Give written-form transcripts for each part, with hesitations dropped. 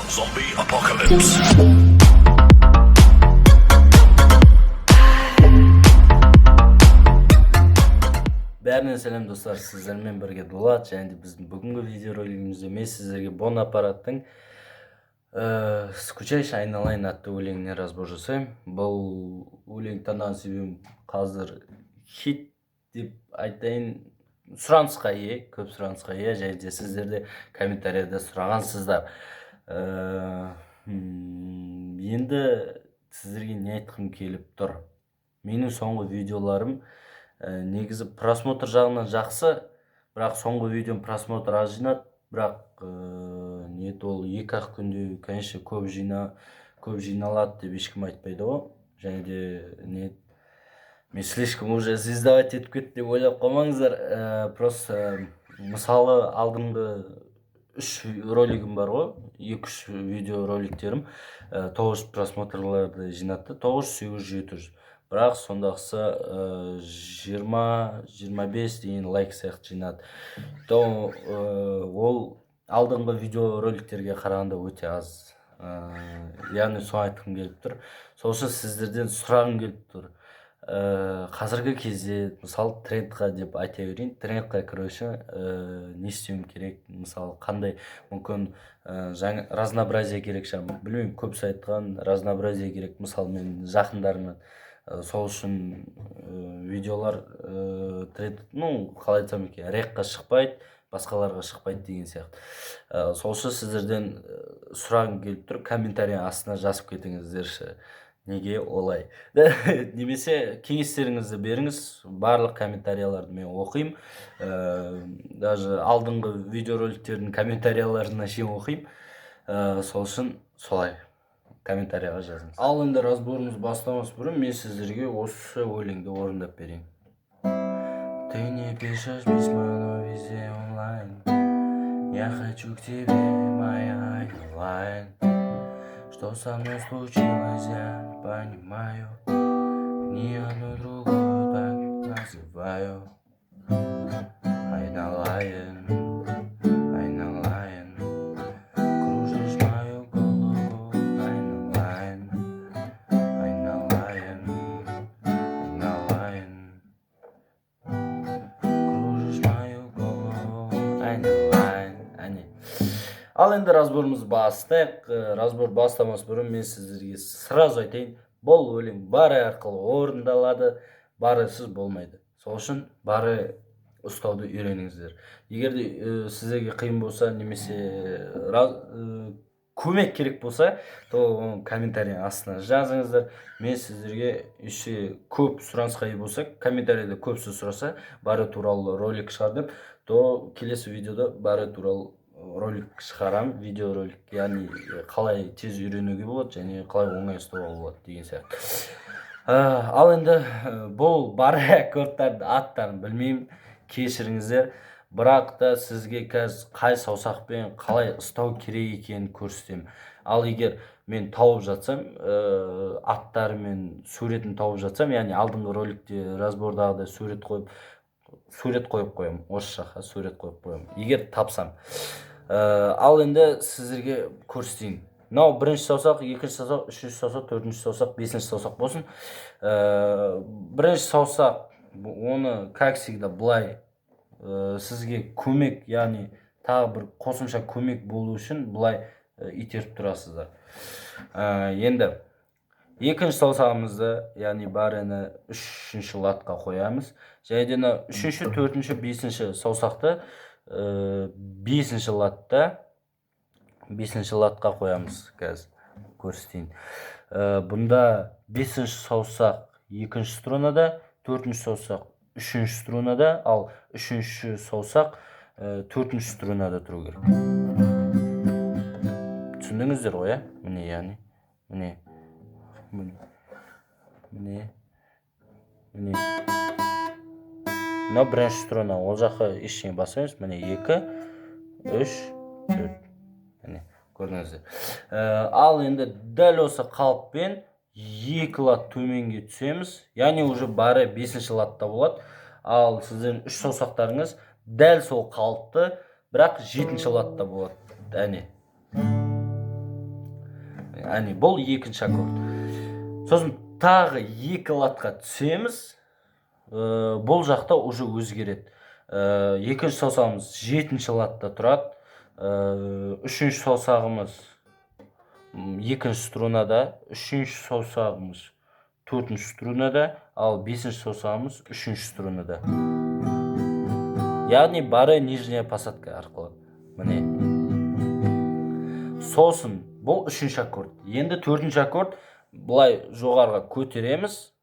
Zombie apocalypse. Бәріне сәлем, достар! Сіздермен бірге Дулат және де біздің бүгінгі видеоролигімізде мен сіздерге Бонапараттың «Скучаешь, айналайын» атты өлеңіне разбор жасаймын. Бұл өлең таңдаған себебім, қазір хит деп айтайын, сұранысқа ие, көп сұранысқа ие және де сіздер де комментарияда сұрағансыздар. Енді сіздерге не айтқым келіп тұр? Менің соңғы видеоларым негізі просмотр жағынан жақсы, бірақ соңғы видеом просмотр аз жинады. Бірақ нет, ол 2-ақ күнде, конечно, көп жиналады деп ешкім айтпайды ғой. Және де не, мен слишком уже звездовать етіп кетті деп ойлап қалмаңыздар. Просто мысалы, алдыңғы үш ролигім бар ғой, екі үш видео роликтерім 900 просмотрларды жинады, 900, 800, 700, бірақ сондағысы 20, 25 деген лайк сияқты жинады. То ол алдыңғы видеороликтерге қарағанда өте аз. Яғни соны айтқым келіп тұр. Сол үшін сіздерден сұрағым келіп тұр. Қазіргі кезде, мысалы, трендқа деп айта берейін, трендқа кіру үшін не істеуім керек? Мысалы, қандай мүмкін жаңа разнообразие керек шығар, білмеймін. Көбісі айтқан, разнообразие керек, мысалы, мен жақындарымнан. Сол үшін видеолар тренд, ну, қалай айтсам екен, рекқа шықпайды, басқаларға шықпайды деген сияқты. Сол үшін сіздерден сұрағым келіп тұр, комментарий астына жазып кетіңіздерші, неге олай, немесе кеңестеріңізді беріңіз. Барлық комментарияларды мен оқимын, даже алдыңғы видеороликтердің комментарияларына шейін оқимын. Сол үшін солай комментарийға жазыңыз. Ал енді разборымыз бастамас бұрын мен сіздерге осы өлеңді орындап берейін. Ты не пишешь письма, но везде онлайн. Я хочу к тебе, моя онлайн. Что со мной случилось, я не понимаю. Ни одну другую так называю. Айналайын, айналайын, кружишь мою голову, айналайын, айналайын, айналайын, кружишь мою голову, айналайын. Әне, ал енді разборымызды бастайық. Разбор бастамас бұрын мен сіздерге сразу айтайын: бұл өлең баре арқылы орындалады, баресіз болмайды. Сол үшін баре ұстауды үйреніңіздер. Егер де сіздерге қиын болса немесе көмек керек болса, то оны комментарий астына жазыңыздар. Мен сіздерге еще көп сұранысқа ие болса, комментарийде көп сөз сұраса, баре туралы ролик шығар деп, то келесі видеода баре туралы ролик шығарамын, видеоролик, яғни қалай тез үйренуге болады және қалай оңай ұстауға болады деген сияқты. Ал енді бұл баре аккордтардың аттарын білмеймін, кешіріңіздер, бірақ та сізге қазір қай саусақпен қалай ұстау керек екенін көрсетемін. Ал егер мен тауып жатсам, аттары мен суретін тауып жатсам, яғни алдыңғы роликте разбордағыдай сурет қойып қоямын, осы жаққа сурет қойып қоямын, егер тапсам. Ал енді сіздерге көрсетейін. Мынау бірінші саусақ, екінші саусақ, үшінші саусақ, төртінші саусақ, бесінші саусақ болсын. Бірінші саусақ, оны, как всегда, былай сізге көмек, яғни тағы бір қосымша көмек болу үшін былай итеріп тұрасыздар. Енді екінші саусағымызды, яғни барені үшінші ладқа қоямыз және де мына үшінші, төртінші, бесінші саусақты бесінші ладта, бесінші ладқа қоямыз. Қазір көрсетейін. Бұнда бесінші саусақ екінші струнада, төртінші саусақ үшінші струнада, ал үшінші саусақ төртінші струнада тұру керек. Түсіндіңіздер ғой, иә? Міне, яғни міне, міне, міне, міне, мынау бірінші струна, ол жаққа ештеңе баспаймыз. Міне, екі, үш, төрт, міне, көрдіңіздер. Ал енді дәл осы қалыппен екі лад төменге түсеміз, яғни уже баре бесінші ладта болады. Ал сіздердің үш саусақтарыңыз дәл сол қалыпты, бірақ жетінші ладта болады. Әне. Әне, бұл екінші аккорд. Сосын тағы екі ладқа түсеміз. Бұл жақта уже өзгереді. Екінші саусағымыз жетінші ладта тұрады. Үшінші саусағымыз екінші струнада, үшінші саусағымыз төртінші струнада, ал бесінші саусағымыз үшінші струнада. Яғни бары нижняя посадка арқылы. Міне. Сосын бұл үшінші аккорд. Енді төртінші аккорд былай жоғарыға көтереміз.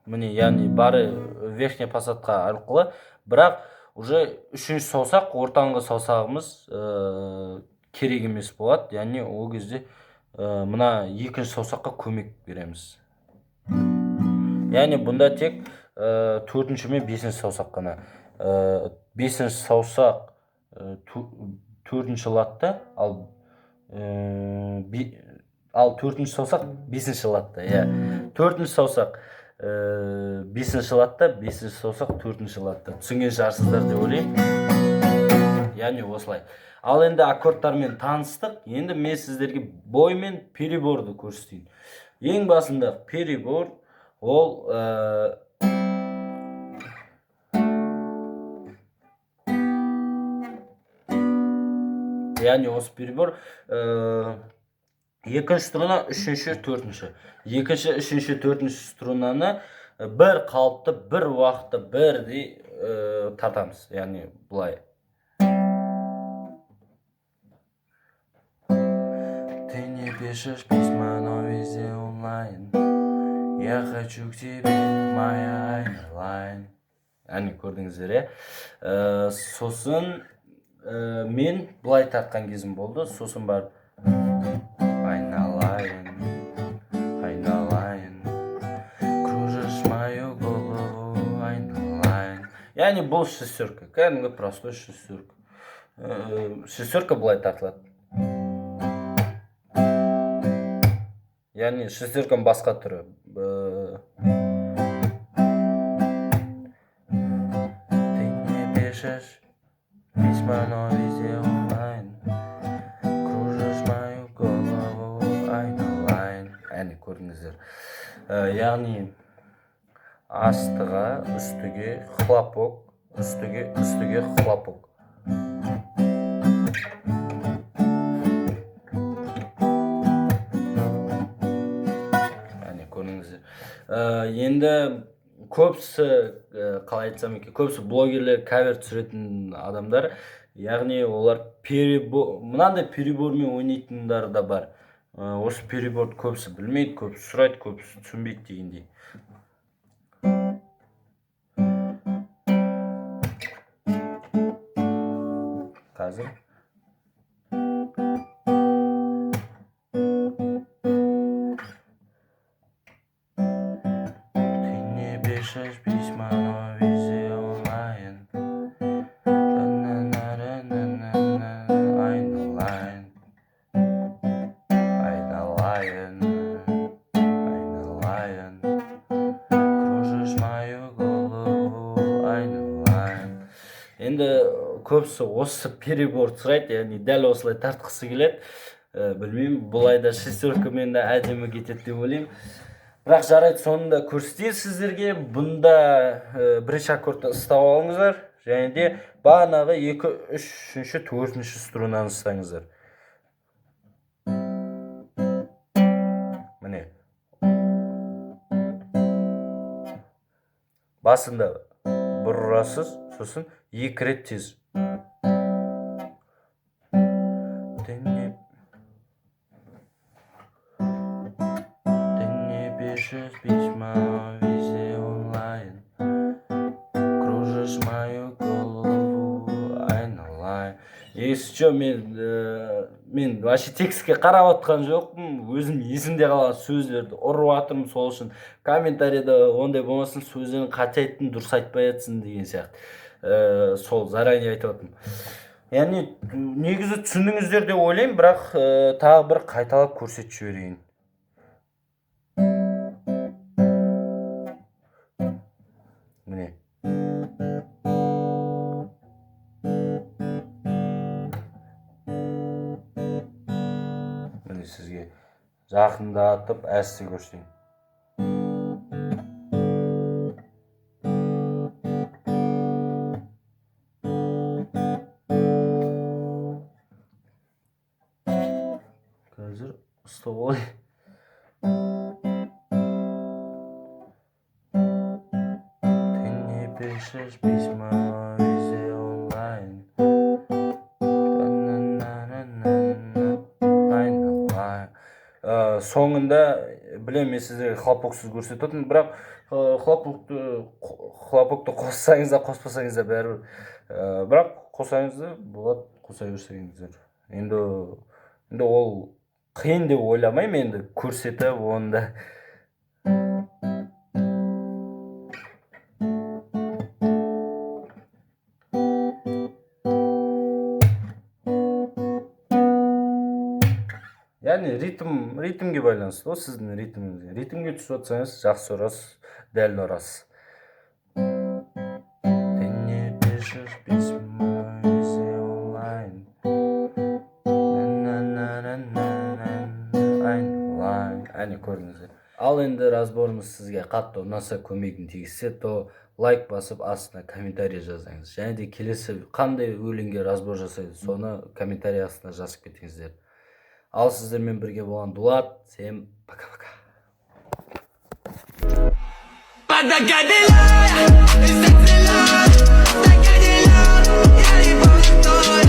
Міне, яғни бары верхняя посадка арқылы, бірақ уже үшінші саусақ, ортаңғы саусағымыз керек емес болады. Яғни ол кезде мына екінші саусаққа көмек береміз. Яғни бұнда тек төртінші мен бесінші саусақ қана. Бесінші саусақ төртінші ладта, ал төртінші саусақ бесінші ладта, иә. Төртінші саусақ бесінші ладта, бесінші саусақ төртінші ладта. Түсінген шығарсыздар деп ойлаймын. Яғни осылай. Ал енді аккордтармен таныстық. Енді мен сіздерге бой мен переборды көрсетейін. Ең басында перебор ол яғни осы перебор екінші струна, үшінші, төртінші. Екінші, үшінші, төртінші струнаны бір қалыпты, бір уақытта бірдей тартамыз. Яғни былай. Ты не пишешь письма, но везде онлайн. Я хочу к тебе, моя айналайын. Әне, көрдіңіздер, иә? Сосын мен былай тартқан кезім болды. Сосын барып айналайын, айналайын, кружишь мою голову, айналайын. Яғни бұл шестерка, кәдімгі простой шестерка. Шестерка былай тартылады. Яғни шестерканың басқа түрі. Ты не пишешь письма, но везде онлайн. Кружишь мою голову, айналайын. Әне, көрдіңіздер. Яғни астыға, үстіге хлопок, үстіге, үстіге хлопок. Әне, көрдіңіздер. Енді көбісі, қалай айтсам екен, көбісі блогерлер, кавер түсіретін адамдар, яғни олар мынандай перебормен ойнайтындар да бар. Осы переборды көбісі білмейді, көбісі сұрайды, көбісі түсінбейді дегендей. Қазір. Ты не пишешь письма, но везде онлайн. На-на-на-на-на-на, айналайын. Айналайын, айналайын. Кружишь мою голову, айналайын. Енді көбісі осы перебор сұрайды, яғни дәл осылай тартқысы келеді. Білмеймін, бұлай да шестеркамен де әдемі кетеді деп ойлаймын. Бірақ жарайды, соны да көрсетейін сіздерге. Бұнда бірінші аккордты ұстап алыңыздар, және де бағанағы екі, үшінші, төртінші струнаны ұстаңыздар. Міне. Басында бір ұрасыз, сосын екі рет тез. Ты не пишешь письма, но везде онлайн. Кружишь мою голову, айналайын. Если чё, мен вообще текстке қарап отқан жоқпын, өзім есімде қалған сөздерді ұрып жатырмын. Сол үшін комментарийда ондай болмасын, сөздерін қате айттың, дұрыс айтпай жатсың деген сияқты. Сол заранее айтып жатырмын. Яғни негізі түсіндіңіздер деп ойлаймын, бірақ тағы бір қайталап көрсетіп жіберейін. Міне. Міне сізге Жақындатып әсте көрсетейін. Қазір ұстап алайын. Ты не пишешь письма, везде онлайн. Айналайын. Соңында білемін, мен сіздерге хлопоксыз көрсетіп отырмын, бірақ хлопокты қоссаңыз да, қоспасаңыз да бәрібір. Бірақ қоссаңыз да болады, қоса берсеңіздер. Енді ол қиын деп ойламаймын, енді көрсетіп оны да. Яғни ритмге байланысты ғой, сіздің ритміңізге. Ритмге түсіп жатсаңыз, жақсы ұрасыз, дәл ұрасыз. Ты не пишешь письма, везде онлайн. Айналайын. Әне, көрдіңіздер. Ал енді разборымыз сізге қатты ұнаса, көмегін тигізсе, то лайк басып, астына комментарий жазыңыз. Және де келесі қандай өлеңге разбор жасайды, соны комментарий астына жазып кетіңіздер. Ал сіздермен бірге болған Дулат. Всем пока-пока. Под Кадиллак, я не помню, кто.